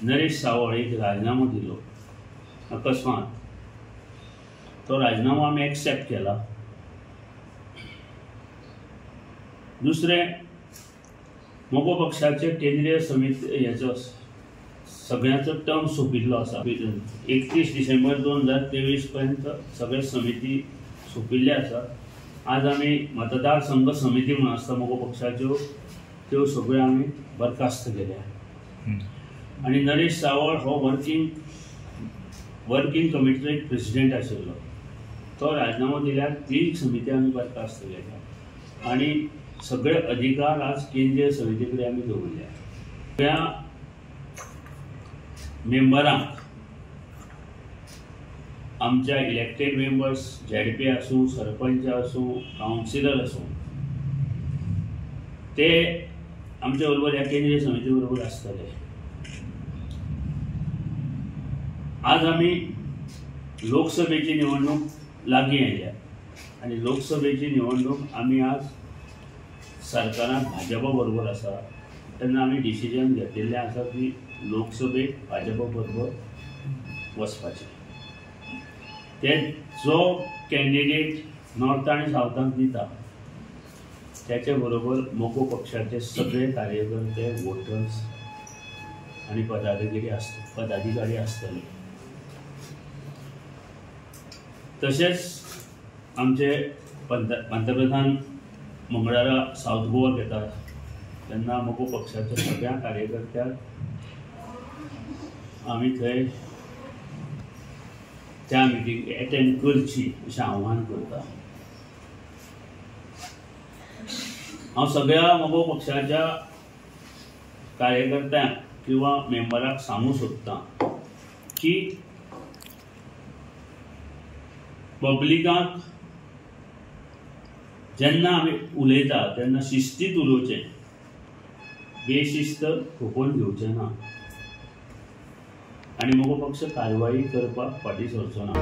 नरेश सावळ एक राजीनामो दिलो अकस्मात, तो राजीनामो आमी एक्सेप्ट केला। दुसरें, मगो पक्षाचे केंद्रीय समिती हेचो सगळ्यांचो टर्म सोंपिल्लो आसा। 31 डिसेंबर 2023 पर्यंत सगळे समिती सोंपिल्ले आसा। आज आमी मतदारसंघ समिती म्हणून आसता मगो पक्षाच्यो, त्यो सगळ्यो आमी बरखास्त केल्या। आनी नरेश सावळ हो वर्किंग कमिटीचो एक प्रेसिडेंट आशिल्लो, तो राजीनामो दिल्यार ती समिती आमी बरखास्त केल्या आनी सगळे अधिकार आज केंद्रीय समिती कडेन आमी दवरल्या। सगळ्या मेंबरांक, आमच्या इलेक्टेड मेंबर्स, झेडपी आसूं, सरपंच आसूं, कावन्सिलर आसूं, ते आमच्या बरोबर ह्या केंद्रीय समिती बरोबर आसतले। आज आमी लोकसभेची निवडणूक लागीं आयल्या आनी लोकसभेची निवडणूक आमी आज सरकारांत भाजपा बरोबर आसा, तेन्ना आमी डिसिजन घेतिल्लें आसा की लोकसभेक भाजपा बरोबर वचपाचें। ते जो कॅन्डिडेट नॉर्थ आनी सावथाक दिता त्याचे बरोबर मगो पक्षाचे सगळे कार्यकर्ते, वोटर्स आनी पदाधिकारी आसतले। तशेंच आमचे पंतप्रधान मंगळारा सावथ गोवाक येतात तेन्ना मगो पक्षाच्या सगळ्या कार्यकर्त्यांक आमी थंय त्या मिटींग एटेंड करची अशें आव्हान करता। हांव सगळ्या मगो पक्षाच्या कार्यकर्त्यांक किंवा मेंबराक सांगूंक सोदतां की पब्लिकाक जेन्ना आमी उलयता तेन्ना शिस्तीत उलोवचें, बेशिस्त खोपोवन घेवचें ना आनी मगो पक्ष कारवाई करपाक फाटीं सरचो ना।